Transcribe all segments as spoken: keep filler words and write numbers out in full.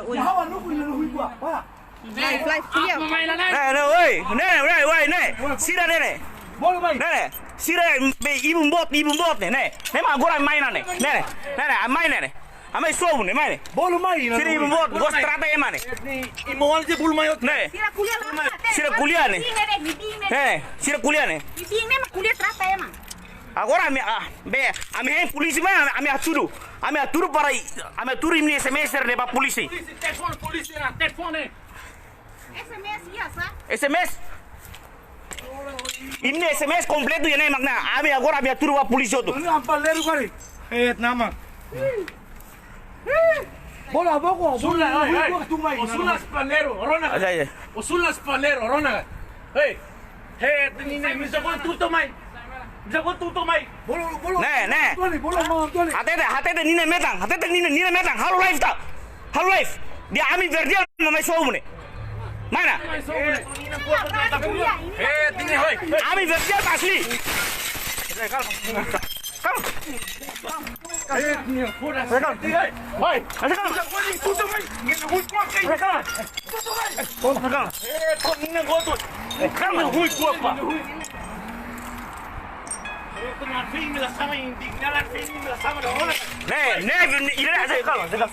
Oi. Hawa nuku ina nuku ikua. Wah. Live, live, clear. Apa main ne'e? Ne'e, ne'e, oi, oi, ne'e, oi, oi, ne'e. Sira ne'e, ne'e. Bolu mai. Ne'e, ne'e. Sira be ibun boot, ibun boot ne'e, ne'e. Ne'e mak agora main ne'e. Ne'e, ne'e. Ne'e, ne'e, main ne'e. Ami sobu ne'e, main ne'e. Bolu mai, ne'e. Sira ibun boot, gosta trata ema ne'e. Imo wal je bolu mai. Ne'e. Sira ko'alia la. Sira ko'alia ne'e. Ne'e, ne'e. Sira ko'alia ne'e. Ibin ne'e mak ko'alia trata ema. Agora ami, ah, be, ami hein polísia mai, ami hatudu. Ami hatudu para, ami hatudu imi S M S ne'e ba polísia. Polísia, telefone, polísia, telefone. S M S, iya, sa? S M S. Imi S M S kompletu iha ne'e mak ne'e. Ami agora ami hatudu ba polísia hotu. Ini apa leru kari? Eh, nama. Bola boko, bola, oi, oi. Boko tu mai. Osuna Spalero, rona. Ada, ya. Osuna Spalero, rona. Hei. Hei, nini, bisa kon tutu mai. Bisa kon tutu mai. Bolo, bolo. Ne'e, ne'e. Toli, bolo, mau toli. Hatete, hatete nini metan, hatete nini, nini metan. Halo live ta. Halo live. Dehan ami Verdial mak mai sobu ne'e. Mana? Eh, tini, hoi. Ami Verdial asli. Calma. Calma. Calma. Calma. Ne'e, ne'e, ne'e, calma, calma, calma.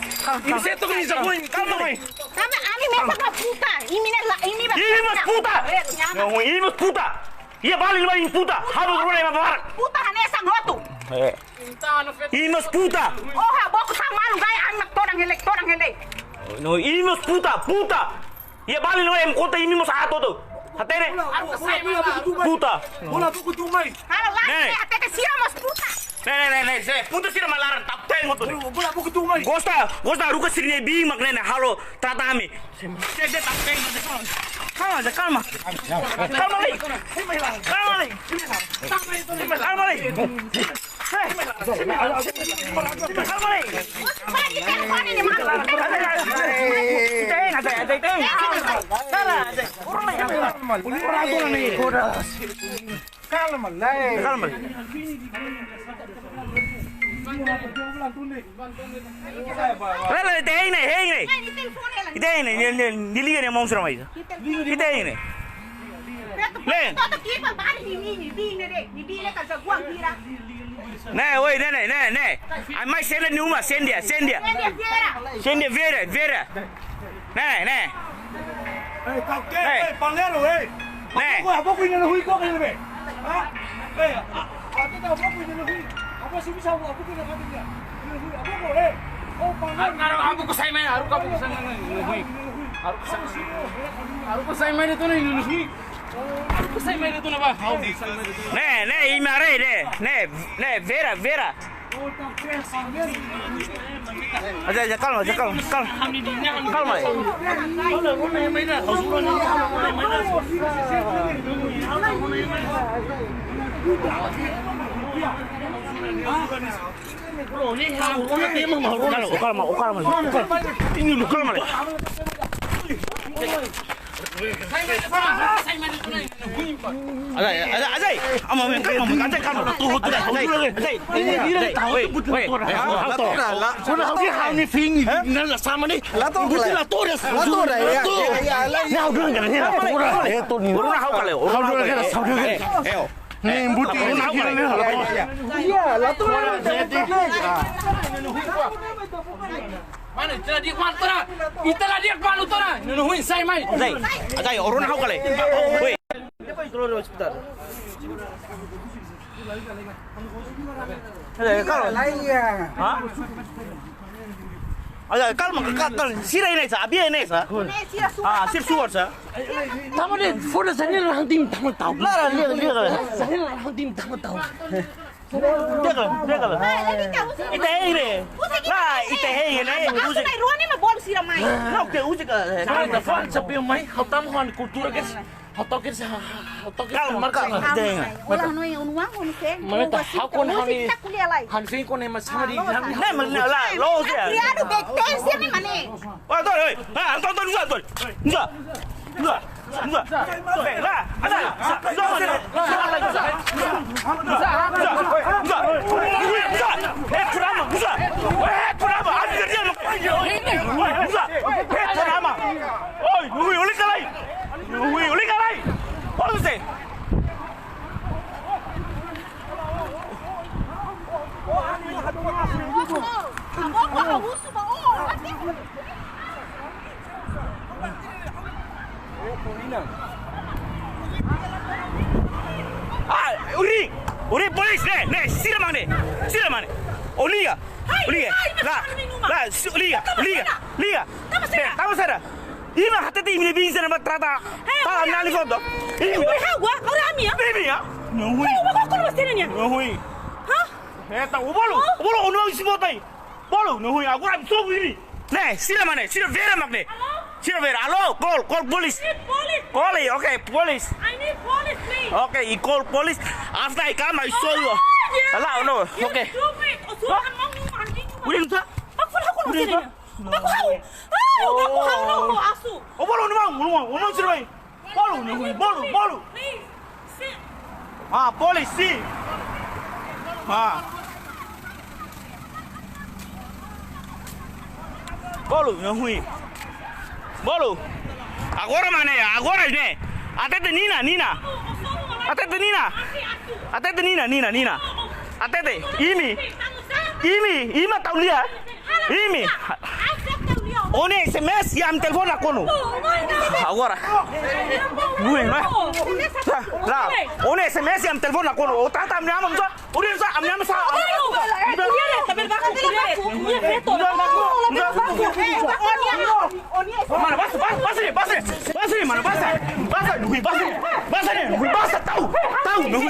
Calma, calma. Ami, ami mesak la puta. Imi ne'e la, imi ba. Imi mós puta. Eh, nyama. Não, imi mós puta. Iha Bali ne'ebá imi puta. Halo rua ema barak. Puta hanesan hotu. Eh. Imi mós puta. Oh, ha, boku sa malu gai anak torang helek, torang helek. No, imi mós puta, puta. Iha Bali ne'ebá imi kota imi mós aat hotu. Hatene? Puta. Bola boko tu mai. Halo la, ne'e. Hatete sira mós puta. Ne'e, ne'e, ne'e, ne'e. Se puta sira mak laran tap teng hotu. Bola, bola boko tu mai. Gosta, gosta haruka sira-nia ibin mak ne'e ne'e halo trata ami. Cek dia tak peng, calma, calma. Calma, Lei. Calma, Lei. Calma, Lei. Hei. Calma, Lei. Ita hein, ita hein, ita hein. Calma, ita hein. Calma, Lei. Calma, Lei. Lala, ita hein ne'e, hein ne'e. Ita hein ne'e, ne'e, ne'e, ne'e liga ne'e mós ramai. Ita hein ne'e. Lei. Ne'e, oi, ne'e, ne'e, ne'e, ne'e. Ai, mai sende nia uma, sende, sende. Sende Vera, Vera. Ne'e, ne'e. Eh, kau ke, eh, Palero, eh. Ne'e. Aboko, aboko ina hui ko kan be. Ha? Eh, a-, aku tahu aboko ina hui. Apa sih bisa aboko ina hui? Ina hui, aboko, eh. Oh, Palero. Haruka, haruka aboko sai mai, haruka aboko sai mai, ina hui. Haruka sai mai. Haruka sai mai de'it ona, ina hui. Haruka sai mai de'it ona ba. Haruka sai mai de'it ona. Ne'e, ne'e, imi haree ne'e. Ne'e, ne'e, Vera, Vera. Aja, aja, calma, aja, calma, calma. Calma, eh. Calma, calma, calma. Ini dulu, calma, eh. Ajai, ajai, ajai. Ama, men, calma, men, ajai, calma. Tuh, tuh, ajai, ajai. Ajai, ajai. Wei, wei. Kona hau dia hau ni fing, na la sama ni. La toka. Buti la toka. La toka, ya, ya, ya, la. Nah, udah enggak, ini la toka. Eh, tuh, ni. Orang hau kali, orang hau kali. Hau dia, hau dia. Eh, eh, oh. Ni buti ini, ini, ini. Ya, ya, ya. Iya, la toka. Mana, ita la di'ak mana, tora? Ita la di'ak mana, tora? Ina hui, sai mai. Ajai, ajai, orang hau kali. Wei. Ajai, calma. Hah? Ajai, calma, calma, calma. Sira ne'e sa, abia ne'e sa. Ah, sira suar sa. Tama de, foda-se, ne'e laran tim tama tau. Laran, lihat, lihat. Ne'e laran tim tama tau. Degal, degal. Ita hein ne'e. Nah, ita hein ne'e. Aku nai rua ne'e mak bolu sira mai. Nah, oke, uji ka. Nah, ita fa'an sabi mai, hau tama ho kultura ke. Hau toke sa, hau toke sa. Calma, calma, ita hein. Ola no yang uang, uang sen. Mana ta hau kon hau ni. Kita kuliah lai. Han fin kon ema sama di. Nah, mana la, lo sih. Criado de tensia ni mana? Wah, tuh, hei. Ah, tuh, tuh, tuh, tuh. Tuh. Enggak. Enggak. Eh, lah. Ada. Enggak. Enggak. Enggak. Eh, kenapa? Enggak. Eh, kenapa? Ada dia. Musa, hei, tara ama. Oi, Nuhui, uli ka lae. Nuhui, uli ka lae. Oi, Nuhui. Ah, uri, uri, polísia, ne'e, ne'e, sira mak ne'e, sira mak ne'e. Ó liga, ó liga. Lae, lae, su-, liga, liga, liga. Tama saida? Ne'e, tama saida? Imi hatete imi-nia biin sira mak trata. Hei, tau ami-nia alin foto. Imi. Ui, hau, agora ami, ya? Imi, ya? Nuhui. Kau, kau, kau, kau, sini, ya? Nuhui. Hah? Eh, tau, bolu, bolu, ó-nia maun isi bota ai. Bolu, Nuhui, agora ami sobu imi. Ne'e, sira mak ne'e, sira vera mak ne'e. Halo? Sira vera, halo, call, call police. I need police. Call, okay, police. I need police, please. Okay, I call police. After I come, I show you. Oh, yeah. Halo, no, okay. You stupid. Oh, suruh kan mau ngomong anjing. Udah, Nusa? Mak fun aku no sini. Mak hau. Hau, mak hau no, asu. Oh, bolu, no, no, no, no, sira mai. Bolu, Nuhui, bolu, bolu. Please, sit. Ah, polísia. Ah. Bolu, Nuhui. Bolu. Agora, mané, agora, ne'e. Hatete Nina, Nina. Hatete Nina. Hatete Nina, Nina, Nina. Hatete, imi. Imi, imi tau lia. Imi. Ó-nia S M S iha ami-nia telefone nakonu. Agora. Nuin, nuin. Lae, lae. Ó-nia S M S iha ami-nia telefone nakonu. Ó tata ami-nia aman sá. Ó-nia sá, ami-nia aman sá. Mana, basa, basa, basa, basa, mana, basa, basa, Nuin, basa, basa, Nuin, basa, tau, tau, Nuin,